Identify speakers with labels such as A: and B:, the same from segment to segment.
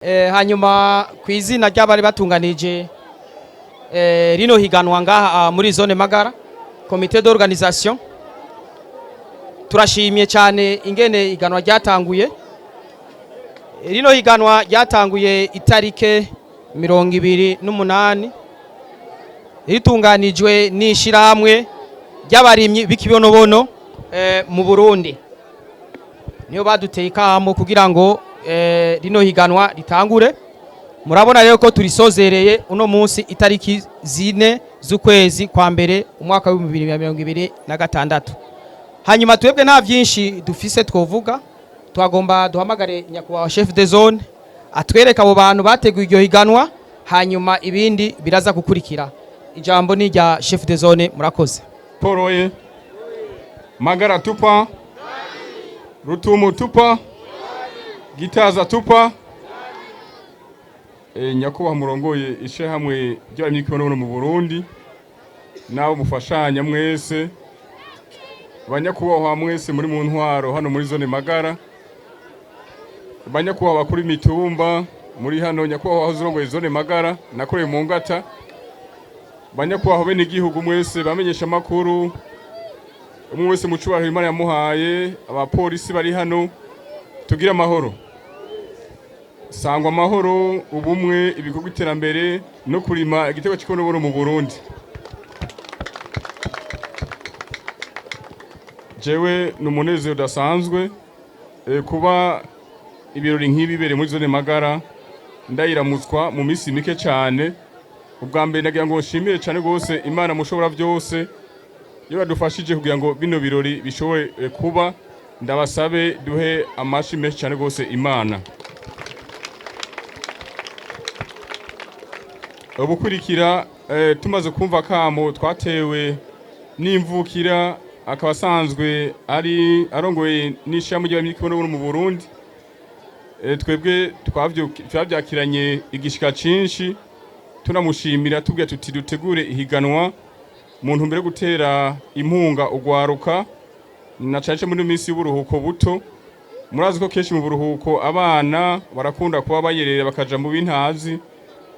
A: Hanyuma ku izina ry'abari batunganije rino higanwa ngaha muri zone Magara, comité d'organisation, turashimye cyane ingene iganwa ryatanguye. Rino higanwa ryatanguye itarike 28, ritunganijwe n'ishirahamwe ry'abarimyi b'ikibonobono mu Burundi. Niyo baduteye ikamo kugira ngo rino higanwa ritangure. Murabona rero ko turisozereye uno munsi itariki 4 z'ukwezi kwa mbere umwaka w'2026. Hanyuma twebwe nta byinshi dufise twovuga. Twagomba duhamagare nyakubahwa chef de zone atwereka abo bantu bateguye iryo higanwa, hanyuma ibindi biraza gukurikira. Ijambo ni rya chef de zone. Murakoze.
B: Poroye Magara tupa, Rutumu tupa, Gitaza tupa. Nyakubahwa murongoye ishirahamwe ry'abarimyi b'ikibonobono mu Burundi, nabo mufashanya mwese, banyakubahwa mwese muri mu ntwaro hano muri zone Magara, banyakubahwa bakuru imitumba muri hano, nyakubahwa urongoye zone Magara nakoreye mu ngata, banyakubahwa bene igihugu mwese, bamenyesha amakuru, umwe wese mu cubahiro Imana yamuhaye, abapolisi bari hano, tugira amahoro, sangwa amahoro, ubumwe, ibikorwa, iterambere no kurima igitego cy'ikibonobono mu Burundi. Jewe ni umunezero udasanzwe kuba ibirori nk'ibi bibereye muri zone Magara, ndayiramutswa mu minsi mike cyane. Ubwa mbere nagira ngo nshimire cyane rwose Imana mushobora byose iyo badufashije kugira ngo bino birori bishobore kuba. Ndabasabe duhe amashi menshi cyane rwose Imana. Ubukurikira tumaze kumva kamo twatewe n'imvukira, akaba asanzwe ari arongoye n'ishirahamwe ry'abarimyi b'ikibonobono mu Burundi. Twebwe twavyakiranye igishika cinshi, tunamushimira, tubwira tuti dutegure ihiganwa mu ntumbero yo gutera impunga ugwaruka, na cane cane muri minsi y'uburuhuko buto. Murazi ko kenshi mu buruhuko abana barakunda kuba bayerera bakaja mu bintazi,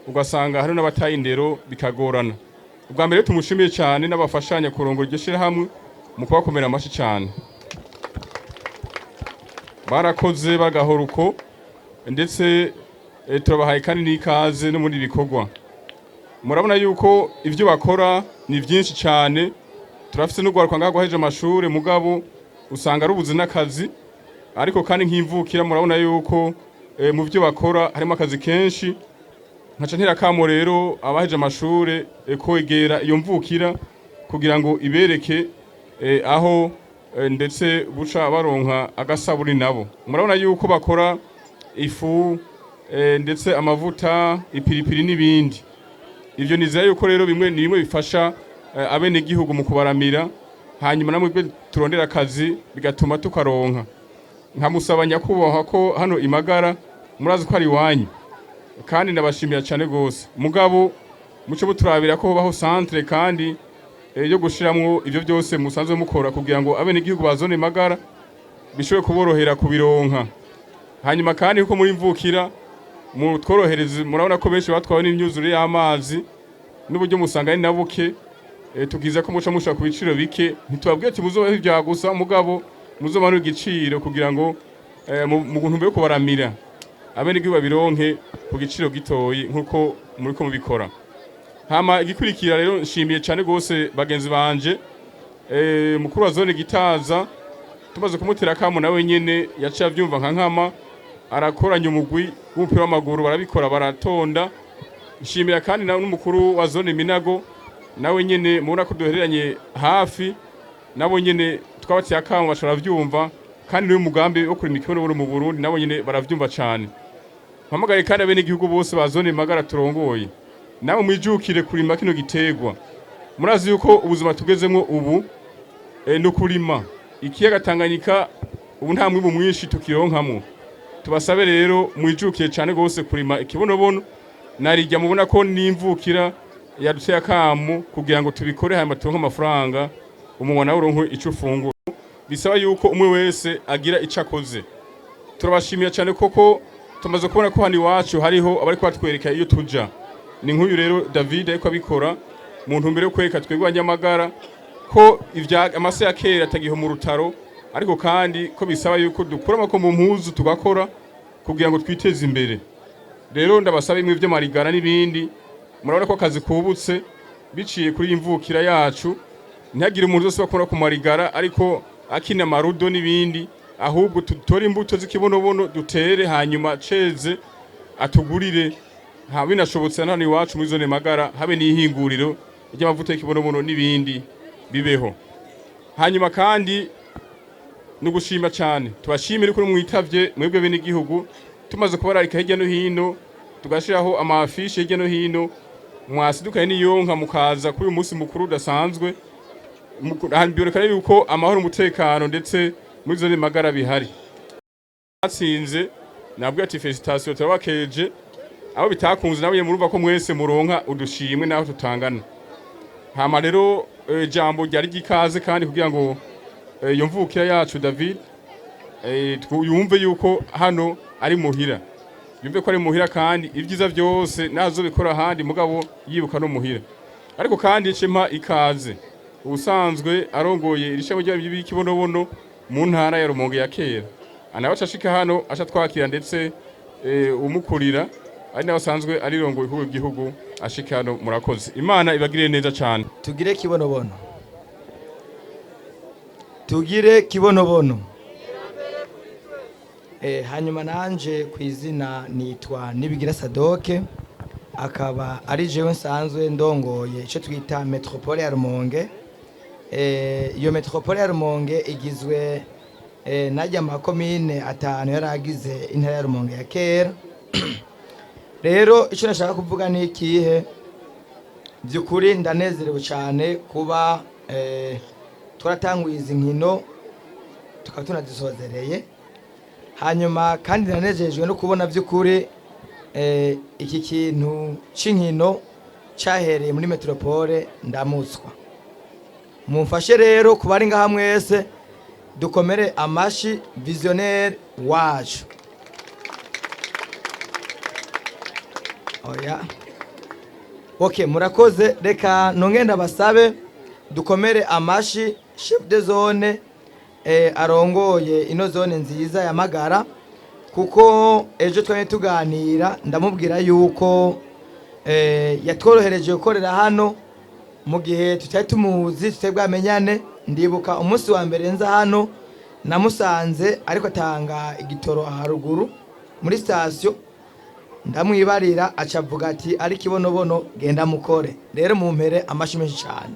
B: ugasanga hari n'abataye indero, bikagorana. Ubwa mbere tumushimiye cyane n'abafashanya kurongora iryo shirahamwe mu kubakomera amashi cyane. Barakoze bagahora uko, ndetse turabahaye kandi n'ikaze no muri bikorwa. Murabona yuko ivyo bakora ni vyinshi cyane. Turafise n'urwaruka ngaho rwahejeje amashure, mugabo usanga rubuze n'akazi. Ariko kandi nk'imvukira murabona yuko mu vyo bakora harimo akazi kenshi. Nkaca ntera kamo rero abaheje amashure kwegera iyo mvukira kugira ngo ibereke aho ndetse buca baronka agasabuni. Nabo murabona yuko bakora ifu, ndetse amavuta, ipiripiri n'ibindi. Ivyo nizera yuko rero bimwe ni bimwe bifasha abenegihugu mu kubaramira, hanyuma namwe turondera akazi bigatuma tukaronka. Nkamusaba nyakubahwa ko hano imagara murazi ko ari iwanyu, kandi ndabashimira cyane gose. Mugabo muce muturabira ko hobaho centre kandi yo gushiramwo ivyo byose musanzwe mukora, kugira ngo abenegihugu ba zone Magara bishobore kuborohera kubironka. Hanyuma kandi kuko muri mvukira mutworohereze, murabona ko benshi batwawe n'imyuzure y'amazi n'uburyo musanga ari na buke. Tukiza ko muca mushaka ku biciro bike. Ntitubabwiye ati muzobaho ibya gusa, mugabo muzomanura igiciro kugira ngo mu ntumbero yo kubaramira abenegihugu babironke ku giciro gitoyi nk'uko muriko mubikora. Hama igikurikira rero, nshimiye cyane gose bagenzi banje, mukuru wa zone Gitaza, tumaze kumutera kamo nawe nyene yaciye avyumva nka nkama, arakoranya umugwi w'umupira w'amaguru, barabikora, baratonda. Nshimira kandi nawe n'umukuru wa zone Minago, nawe nyene mubona ko duhereranye hafi, nabo nyene twabateye akamo bashobora vyumva, kandi n'uyu mugambi wo kurima ikibonobono mu Burundi nabo nyene baravyumva cane. Mpamagaye kandi abenegihugu bose ba zone Magara turongoye, nawe mwijukire kurima kino giterwa. Murazi yuko ubuzima tugezemwo ubu no kurima ikiyaga Tanganyika ubu nta mwimbu mwinshi tukironkamwo. Tubasabe rero mwijukiye cyane gose kurima ikibonobono, narijya mubona ko n'imvukira yaduteye akamo kugira ngo tubikore, hanyuma turonke amafaranga, umunwa nawe uronke ico ufungura. Bisaba yuko umwe wese agira ico akoze. Turabashimiye cyane koko. Tumaze kubona ko hano iwacu hariho abariko batwereka iyo tuja. Ni nk'uyu rero David ariko abikora mu ntumbero yo kwereka twebwe abanyamagara ko ivya amase ya kera atagiho mu rutaro, ariko kandi ko bisaba yuko dukura amaboko mu mpuzu tugakora kugira ngo twiteze imbere. Rero ndabasaba imwe vy'amarigara n'ibindi, murabona ko akazi kubutse biciye kuri iyi mvukira yacu. Ntihagire umuntu wese bakora ku marigara ariko akina amarudo n'ibindi, ahubwo tutore imbuto z'ikibonobono dutere, hanyuma ceze atugurire. Ha binashobotse hano iwacu muri zone Magara habe n'ihinguriro ry'amavuta y'ikibonobono n'ibindi bibeho. Hanyuma kandi no gushima cyane, tubashimire ko mwitavye mwebwe bene igihugu. Tumaze kubararika hirya no hino, tugashiraho amafishe hirya no hino, mwasidukanye n'iyonka mukaza kuri uyu munsi mukuru udasanzwe. Biboneka yuko amahoro, umutekano ndetse muri zone Magara bihari. Batsinze nabwo ati félicitations, turabakeje. Abo bitakunze nabo murumva ko mwese muronka udushimwe naho tutangana. Hama rero jambo ryari gikaze kandi kugira ngo iyo mvukira yacu David yumve yuko hano ari muhira, yumve ko ari muhira, kandi ibyiza byose nazo bikora ahandi mugabo yibuka no muhira. Ariko kandi cempa ikaze ubusanzwe arongoye iri shami ry'ikibonobono mu ntara ya Rumonge ya kera, anawe ashika hano aca twakira, ndetse umukurira ari nawe asanzwe arirongoye kuri igihugu ashika hano. Murakoze, Imana ibagirire neza cyane.
C: Tugire kibonobono, tugire kibonobono. Hanyuma nanje ku izina nitwa Nibigira Sadoke, akaba ari jewe nsanzwe ndongoye icyo twita metropole ya Rumonge. Iyo metropole ya Rumonge igizwe n'ajya makomine atanu yari agize intara ya Rumonge ya kera. Rero icyo nashaka kuvuga ni ikihe? By'ukuri ndanezerewe cyane kuba twaratanguye izi nkino tukaba tunazisozereye. Hanyuma kandi ndanejejwe no kubona by'ukuri iki kintu cy'inkino cyahereye muri metropole ndamutswa. Mumfashe rero kuba ari ngaha mwese dukomere amashi visionnaire wacu. Oya, okay, murakoze. Reka nongenda basabe dukomere amashi chef de zone arongoye ino zone nziza ya Magara, kuko ejo twari tuganira ndamubwira yuko yatworohereje gukorera hano mu gihe tutari tumuzi, tutari bwamenyane. Ndibuka umunsi wa mbere nza hano namusanze ariko atanga igitoro haruguru muri sitasiyo, ndamwibarira aca avuga ati ari kibonobono genda mukore. Rero mumpere amashi menshi cyane.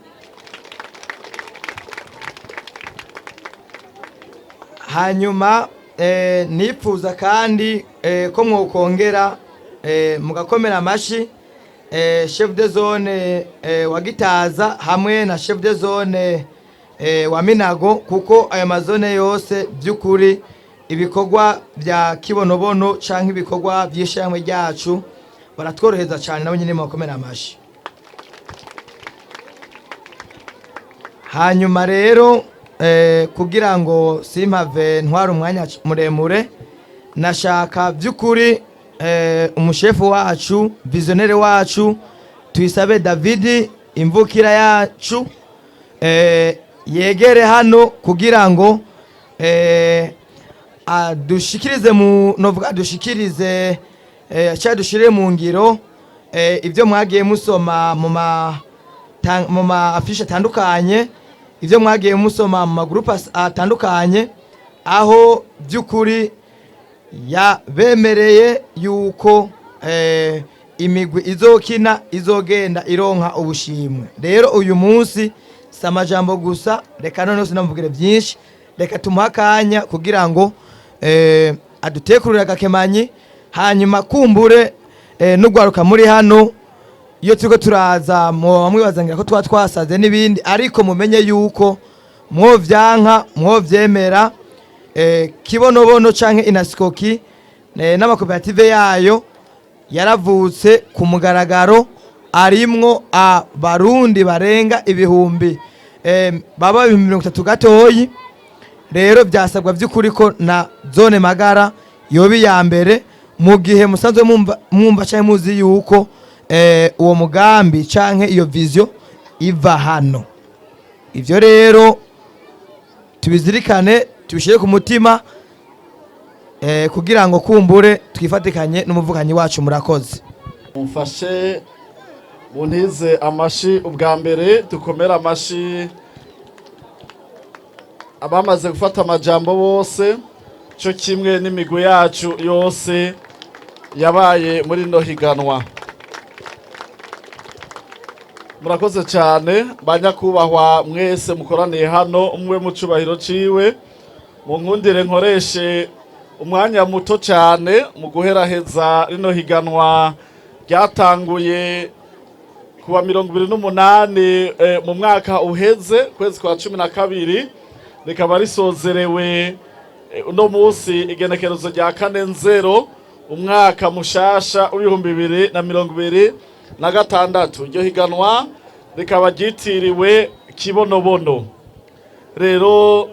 C: Hanyuma nifuza kandi ko mwokongera mugakomera amashi chef de zone wa Gitaza hamwe na chef de zone wa Minago, kuko ayo mazone yose by'ukuri ibikorwa bya kibonobono canke ibikorwa by'ishyirahamwe ryacu baratworohereza cyane, nabo nyine mubakomera amashi. Hanyuma rero kugira ngo simpave ntwara umwanya muremure, nashaka by'ukuri umushefu wacu, visionnaire wacu, Tuyisabe David, imvukira yacu, yegere hano kugira ngo adushikirize mu novuga adushikirize cyangwa dushire mu ngiro ibyo mwagiye musoma mu ma afishe atandukanye, ibyo mwagiye musoma mu magrupe atandukanye, aho by'ukuri yabemereye yuko imigwi izokina izogenda ironka ubushimwe. Rero uyu munsi si amajambo gusa, reka noneho sinamuvugire byinshi, reka tumuhe akanya kugira ngo adutekurire agakemanyi. Hanyuma kumbure n'ugwaruka muri hano, iyo turiko turaza mwibaza ngira ko tuba twasaze n'ibindi, ariko mumenye yuko mwovyanka mwovyemera, kibonobono canke inasikoki n'amakoperative yayo yaravutse ku mugaragaro, arimwo abarundi barenga ibihumbi baba 30,000 gatoyi. Rero byasabwa by'ukuri ko na zone Magara yoba iya mbere. Mu gihe musanzwe mwumva canke muzi yuko uwo mugambi canke iyo vision iva hano, ivyo rero tubizirikane, tubishyire ku mutima kugira ngo kumbure twifatikanye n'umuvukanyi wacu. Murakoze.
D: Mumfashe muntize amashi. Ubwa mbere dukomere amashi abamaze gufata amajambo bose, cyo kimwe n'imigwi yacu yose yabaye muri rino higanwa. Murakoze cyane. Banyakubahwa mwese mukoraniye hano, umwe mu cubahiro ciwe, mu nkundire nkoreshe umwanya muto cyane mu guheraheza rino higanwa ryatanguye kuwa 28 mu mwaka uheze, kwezi kwa 12, rikaba risozerewe uno munsi, igenekerezo rya 4 nzero, umwaka mushasha w'2026. Iryo higanwa rikaba ryitiriwe Kibonobono. Rero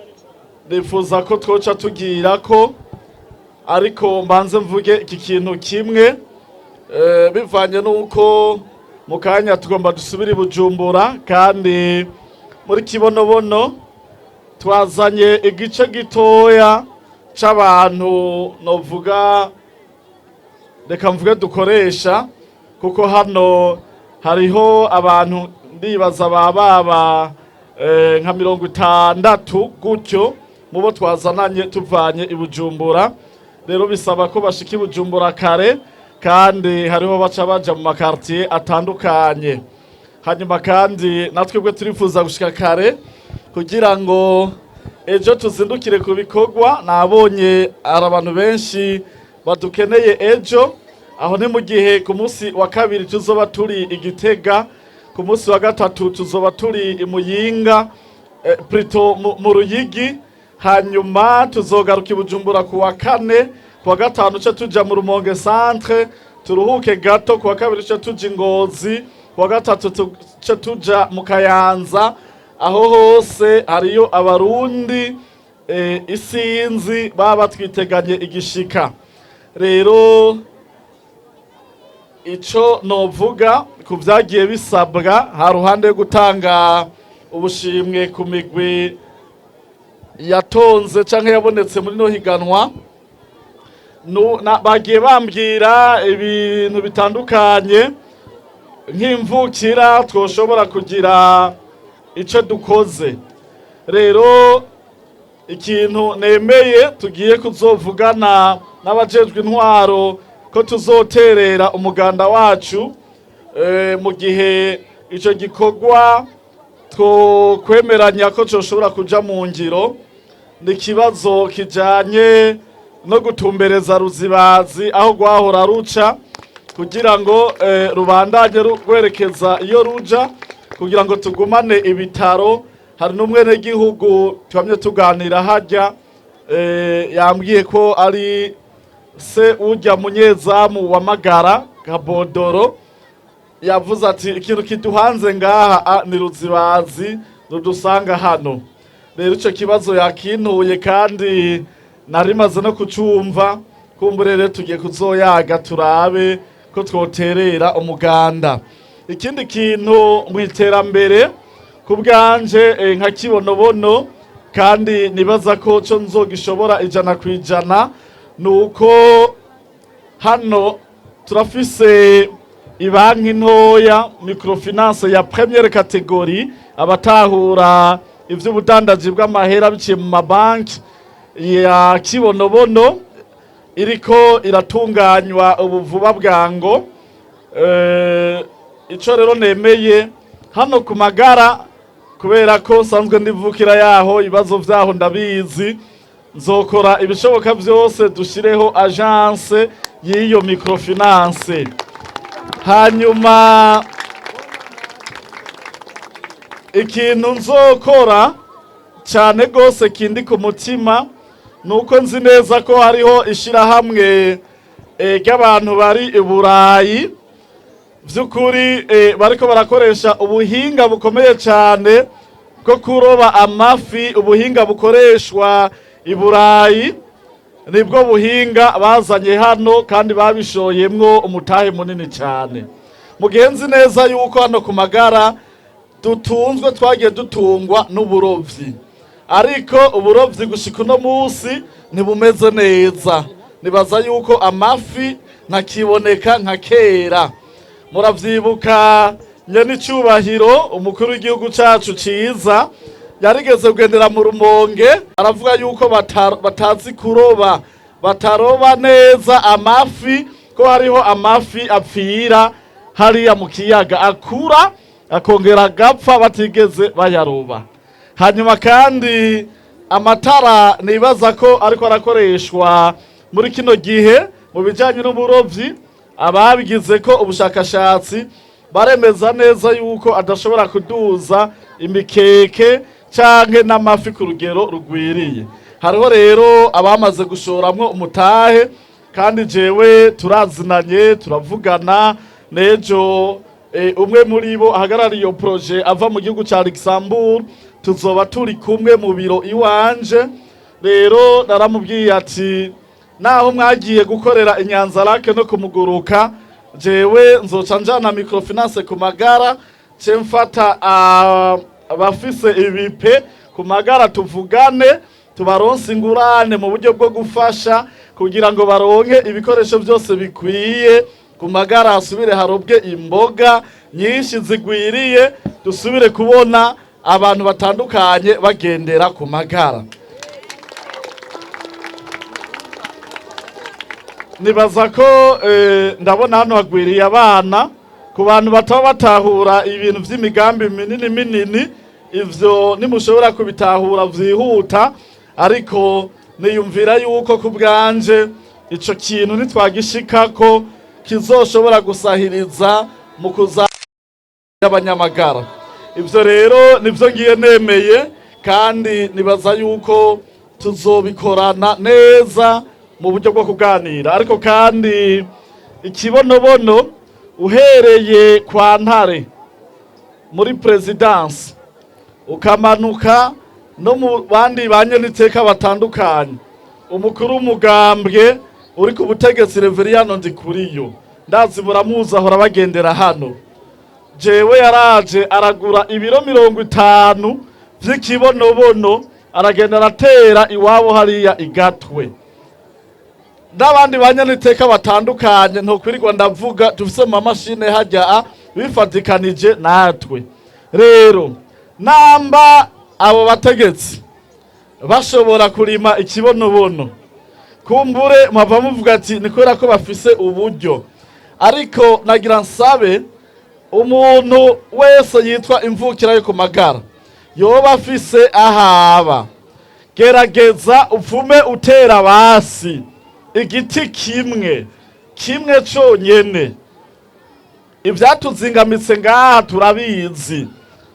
D: nifuza ko twoca tugira ko, ariko mbanze mvuge iki kintu kimwe, bivanye n'uko mu kanya tugomba dusubire i Bujumbura, kandi muri Kibonobono twazanye igice gitoya c'abantu, novuga, reka mvuge dukoresha, kuko hano hariho abantu ndibaza baba nka 60 gutyo mubo twazananye tuvanye i Bujumbura. Rero bisaba ko bashika i Bujumbura kare, kandi hariho baca baja mu ma quartier atandukanye. Hanyuma kandi natwe bwe turifuza gushika kare kugira ngo ejo tuzindukire ku bikorwa. Nabonye hari abantu benshi badukeneye ejo. Aho ni mu gihe ku munsi wa kabiri tuzoba turi i Gitega, ku munsi wa gatatu tuzoba turi i Muyinga, plutôt mu Ruyigi. Hanyuma tuzogaruka i Bujumbura ku wa kane. Ku wa gatanu ce tuja mu Rumonge centre, turuhuke gato. Ku wa kabiri ce tuja i Ngozi, ku wa gatatu ce tuja mu Kayanza. Aho hose hariyo Abarundi isinzi baba batwiteganye igishika. Rero ico novuga ku vyagiye bisabwa, ha ruhande yo gutanga ubushimwe ku migwi yatonze canke yabonetse muri no higanwa, bagiye bambwira ibintu bitandukanye nk'imvukira twoshobora kugira ico dukoze. Rero ikintu nemeye tugiye kuzovugana n'abajejwe intwaro ko tuzoterera umuganda wacu mu gihe ico gikorwa twokwemeranya ko coshobora kuja mu ngiro, ni ikibazo kijanye no gutumbereza Ruzibazi aho rwahora ruca, kugira ngo rubandanye rwerekeza iyo ruja, kugira ngo tugumane ibitaro. Hari n'umwenegihugu twamye tuganira hajya, yambwiye ko ari se ujya munyezamu wa Magara Kabodoro, yavuze ati ikintu kiduhanze ngaha ni Ruzibazi rudusanga hano. Rero ico kibazo yakintuye, kandi narimaze no kucumva. Kumbure rero tugiye kuzoyaga turabe ko twoterera umuganda. Ikindi kintu mu iterambere ku bwanje, nka Kibonobono, kandi nibaza ko co nzogishobora 100%, ni uko hano turafise ibanki ntoya, microfinance ya première catégorie. Abatahura ivy'ubudandaji bw'amahera biciye mu mabanki, ya Kibonobono iriko iratunganywa ubu vuba bwango. Ico rero nemeye hano ku Magara, kubera ko nsanzwe ndivukira yaho, ibibazo vyaho ndabizi, nzokora ibishoboka vyose dushireho agence y'iyo microfinance. Hanyuma ikintu nzokora cyane rwose kindi ku mutima, ni uko nzi neza ko hariho ishirahamwe ry'abantu bari i Burayi by'ukuri bariko barakoresha ubuhinga bukomeye cyane bwo kuroba amafi, ubuhinga bukoreshwa i Burayi. Nibwo buhinga bazanye hano kandi babishoyemwo umutahe munini cyane. Mugenzi neza yuko hano ku Magara dutunzwe, twagiye dutungwa n'uburovyi, ariko uburovyi gushika uno munsi ntibumeze neza. Nibaza yuko amafi ntakiboneka nka kera. Muravyibuka, nyenicubahiro umukuru w'igihugu cacu ciza yarigeze kugendera mu Rumonge, aravuga yuko batazi kuroba, bataroba neza amafi, ko hariho amafi apfira hariya mu kiyaga, akura akongera agapfa batigeze bayaroba. Hanyuma kandi amatara nibaza ko ariko arakoreshwa muri kino gihe mu bijanye n'uburovyi, ababigize ko ubushakashatsi baremeza neza yuko adashobora kuduza imikeke canke n'amafi ku rugero rugwiriye. Hariho rero abamaze gushoramwo umutahe, kandi jewe turazinanye, turavugana n'ejo. Umwe muri bo ahagarariye iyo projet ava mu gihugu ca Luxembourg, tuzoba turi kumwe mu biro iwanje. Rero naramubwiye ati: "Naho mwagiye gukorera inyanzarake no kumuguruka, jewe nzoca njana microfinance ku Magara, ce mfata abafise ibipe ku Magara, tuvugane, tubaronse ingurane mu buryo bwo gufasha kugira ngo baronke ibikoresho byose bikwiye, ku Magara hasubire harobwe imboga nyinshi zigwiriye, dusubire kubona abantu batandukanye bagendera ku Magara." Nibaza ko ndabona hano hagwiriye abana. Ku bantu bataba batahura ibintu vy'imigambi minini minini, ivyo nimushobora kubitahura vyihuta, ariko niyumvira yuko ku bwanje ico kintu nitwagishikako kizoshobora gusahiriza mu kuza y'abanyamagara. Ivyo rero nivyo ngiye nemeye, kandi nibaza yuko tuzobikorana neza mu buryo bwo kuganira. Ariko kandi ikibonobono, uhereye kwa Ntare muri présidence, ukamanuka no mu bandi banyeniteka batandukanye, umukuru w'umugambwe uri ku butegetsi, Reveriyano Ndikuriyo, ndazi muramuzi, ahora bagendera hano. Jewe yaraje aragura ibiro 50 vy'ikibonobono, aragenda aratera iwabo hariya igatwe, n'abandi banyaniteka batandukanye ntokwirirwa ndavuga, dufise mu mamashine hajya bifatikanije natwe. Rero namba abo bategetsi bashobora kurima ikibonobono, kumbure mwava muvuga ati ni kubera ko bafise uburyo, ariko nagira nsabe umuntu wese yitwa imvukira yo ku Magara yoba afise ahaba, gerageza upfume utera basi igiti kimwe kimwe conyene. Ivyatuzingamitse ngaha turabizi.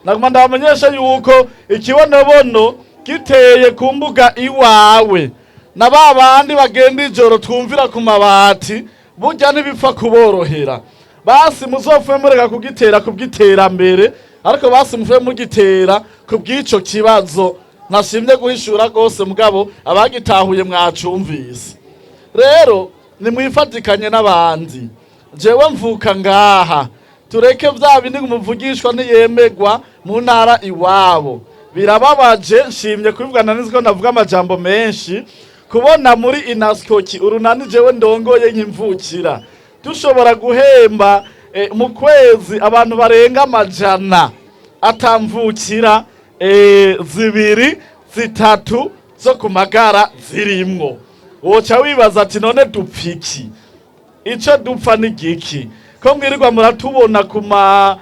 D: Naguma ndabamenyesha yuko ikibonobono giteye ku mbuga iwawe, na ba bandi bagenda ijoro twumvira ku mabati, burya ntibipfa kuborohera. Basi muzopfume mureka kugitera ku bw'iterambere, ariko basi mupfume mugitera ku bw'ico kibazo ntashimye guhishura rwose, mugabo abagitahuye mwacumvise. Rero nimwifatikanye n'abandi. Jewe mvuka ngaha, tureke vya bindi umuvugishwa ntiyemegwa mu ntara iwabo. Birababaje, nshimye kubivugana nzi ko ndavuga amajambo menshi, kubona muri inaskoki, urunani jewe ndongoye nk'imvukira, dushobora guhemba mu kwezi abantu barenga 100, atamvukira zibiri zitatu zo ku Magara zirimwo. Woca wibaza ati: "None dupfa iki? Ico dupfa ni giki, ko mwirirwa muratubona ku ma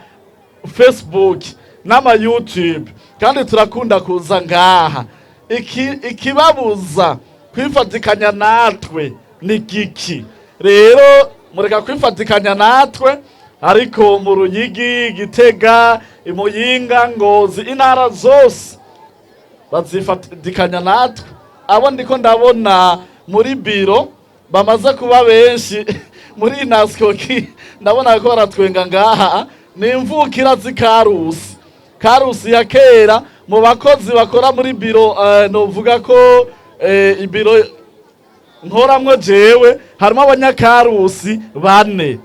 D: Facebook n'ama YouTube, kandi turakunda kuza ngaha? Ikibabuza kwifatikanya natwe ni giki?" Rero mureka kwifatikanya natwe, ariko mu Ruyigi, Gitega, Imuyinga, Ngozi, intara zose bazifatikanya natwe. Abo ndiko ndabona muri biro bamaze kuba benshi muri inaskoki, ndabona ko baratwenga ngaha, ni imvukira z'Ikarusi, Karusi ya kera. Mu bakozi bakora muri biro, novuga ko ibiro Nkoramwo jewe harimo Abanyakarusi bane.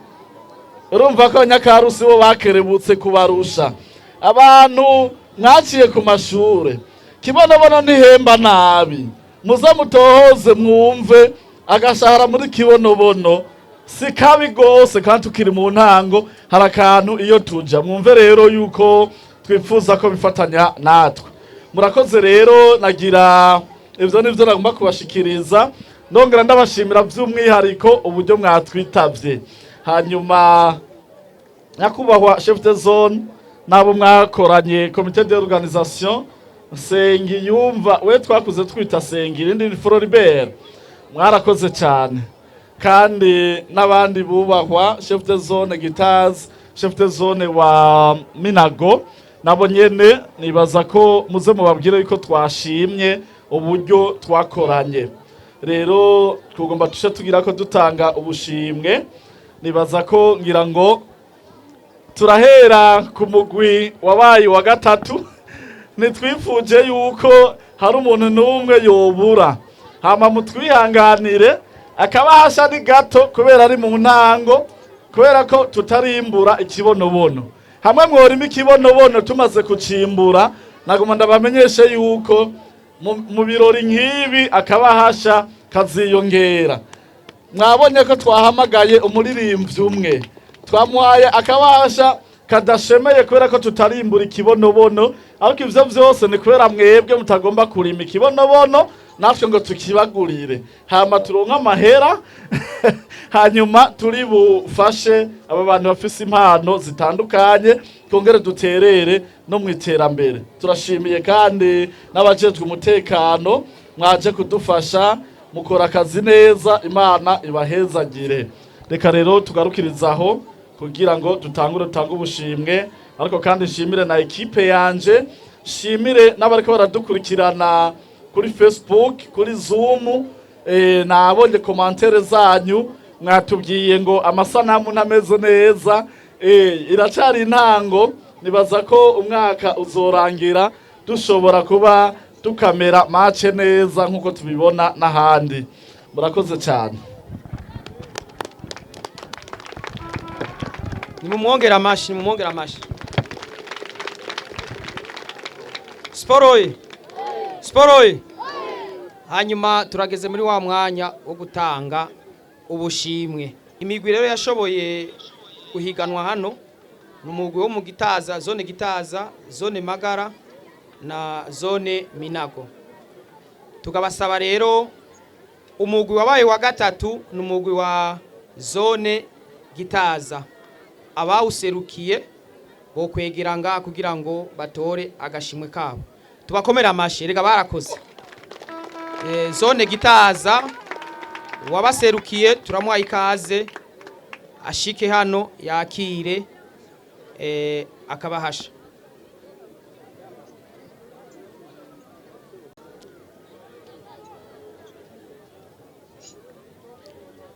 D: Urumva ko Abanyakarusi bo bakerebutse kubarusha. Abantu mwaciye ku mashure, Kibonobono ntihemba nabi. Muze mutohoze mwumve agashahara muri Kibonobono si kabi gose, kandi tukiri mu ntango, hari akantu iyo tuja. Mwumve rero yuko twifuza ko bifatanya natwe. Murakoze. Rero nagira ivyo nivyo nagomba kubashikiriza, ndongera ndabashimira by'umwihariko uburyo mwatwitavye. Hanyuma nyakubahwa chef de zone n'abo mwakoranye, comité d'organisation, Sengiyumva we twakuze twita Sengi, irindi ni Floribert, mwarakoze cyane. Kandi n'abandi bubahwa chef de zone Gitazi, chef de zone wa Minago, nabo nyene nibaza ko muze mubabwire yuko twashimye uburyo twakoranye. Rero tugomba tuce tugira ko dutanga ubushimwe. Nibaza ko ngira ngo turahera ku mugwi wabaye wa gatatu. Ntitwifuje yuko hari umuntu n'umwe yobura. Hama mutwihanganire, akabahasha ni gato kubera ari mu ntango, kubera ko tutarimbura ikibonobono. Hamwe mworima ikibonobono tumaze kucimbura, nagomba ndabamenyeshe yuko mu birori nk'ibi akabahasha kaziyongera. Mwabonye ko twahamagaye umuririmbyi umwe, twamuhaye akabahasha kadashemeye kubera ko tutarimbura ikibonobono. Ariko ivyo vyose ni kubera mwebwe mutagomba kurima ikibonobono, natwe ngo tukibagurire, hama turonke amahera, hanyuma turi bufashe aba bantu bafise impano zitandukanye, twongere duterere no mu iterambere. Turashimiye kandi n'abajejwe umutekano mwaje kudufasha, mukora akazi neza, Imana ibahezagire. Reka rero tugarukiriza aho kugira ngo dutangure dutange ubushimwe. Ariko kandi nshimire na ekipe yanje, nshimire n'abariko baradukurikirana kuri Facebook, kuri Zoom. Nabonye commentaires zanyu, mwatubwiye ngo amasanamu ntameze neza. Iracari intango, nibaza ko umwaka uzorangira dushobora kuba dukamera mace neza nk'uko tubibona n'ahandi. Murakoze cyane.
A: Nimumwongera amashi, nimumwongera amashi. Siporo oye! Siporo oye! Hanyuma turageze muri wa mwanya wo gutanga ubushimwe. Imigwi rero yashoboye guhiganwa hano ni umugwi wo mu Gitaza, zone Gitaza, zone Magara na zone Minago. Tukabasaba rero, umugwi wabaye wa gatatu ni umugwi wa zone Gitaza. Abawuserukiye bo kwegera ngaha kugira ngo batore agashimwe kabo. Tubakomere amashi, rega barakoze. Zone Gitaza, wabaserukiye turamuha ikaze, ashike hano yakire akabahasha.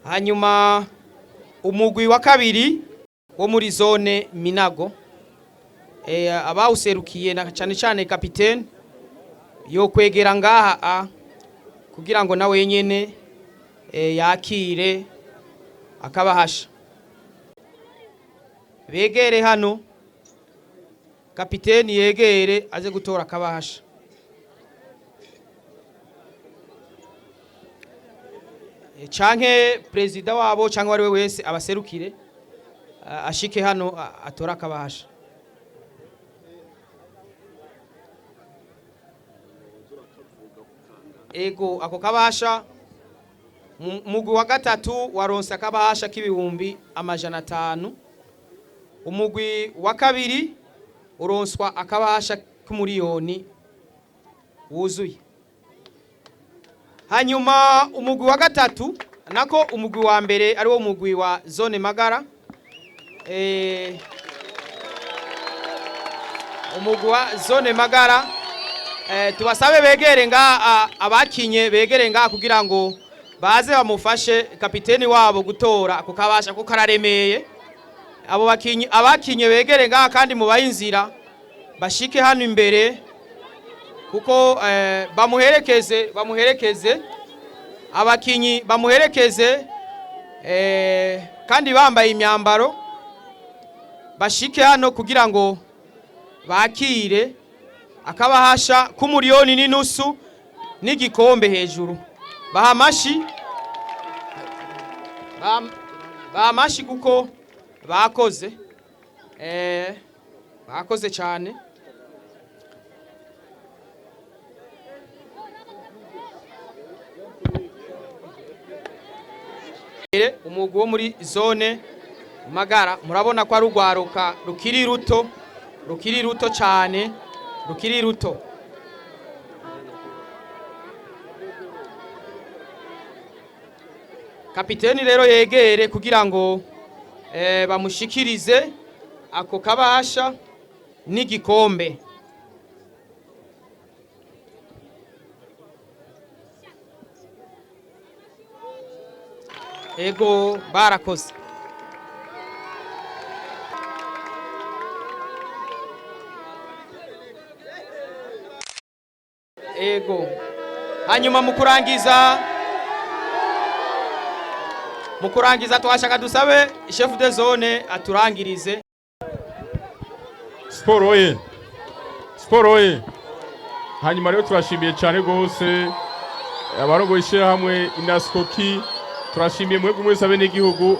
A: Hanyuma umugwi wa kabiri wo muri zone Minago, abawuserukiye na cyane cyane kapitene yo kwegera ngaha kugira ngo nawe nyene yakire akabahasha. Begere hano, kapiteni yegere aze gutora akabahasha. Canke perezida wabo canke uwari we wese abaserukire, ashike hano atore akabahasha. Ego, ako kabahasha, mugwi wa gatatu waronse akabahasha k'ibihumbi 500. Umugwi wa kabiri uronswa akabahasha k'umuriyoni wuzuye. Hanyuma umugwi wa gatatu, nako umugwi wa mbere ari wo mugwi wa zone Magara, umugwi wa zone Magara, tubasabe begere nga abakinye begere nga kugira ngo baze bamufashe kapiteni wabo gutora ako kabasha, kuko kararemeye. Abo bakinyi, abakinye begere nga kandi mubaye inzira bashike hano imbere, kuko bamuherekeze. Abakinyi bamuherekeze kandi bambaye imyambaro, bashike hano kugira ngo bakire akabahasha k'umuriyoni n'inusu n'igikombe hejuru. Baha amashi, baha amashi kuko bakoze, bakoze cyane. Umugwi wo muri zone Magara, murabona ko ari urwaruka rukiri ruto, rukiri ruto cyane, rukiri ruto. Kapiteni rero yegere kugira ngo bamushikirize ako kabasha n'igikombe. Ego, barakoze. Ego, hanyuma mu kurangiza twashaka dusabe chef de zone aturangirize.
B: Siporo ye, siporo ye! Hanyuma rero turashimiye cyane rwose abarongoye ishyirahamwe Inasikoki, turashimiye mwebwe mwese abenegihugu.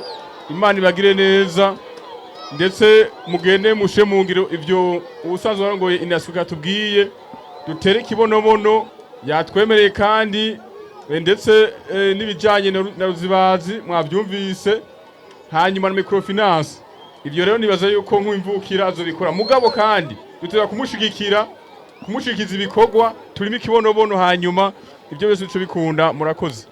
B: Imana ibagire neza, ndetse mugende mushe mu ngiro ivyo ubusanzwe warongoye Inasikoki atubwiye, dutere ikibonobono yatwemereye kandi ndetse n'ibijanye na Ruzibazi mwavyumvise, hanyuma na microfinance. Ivyo rero nibaza yuko nk'imvukira azobikora, mugabo kandi dutera kumushigikira, kumushigikiza ibikorwa turimo ikibonobono, hanyuma ibyo byose bice bikunda. Murakoze.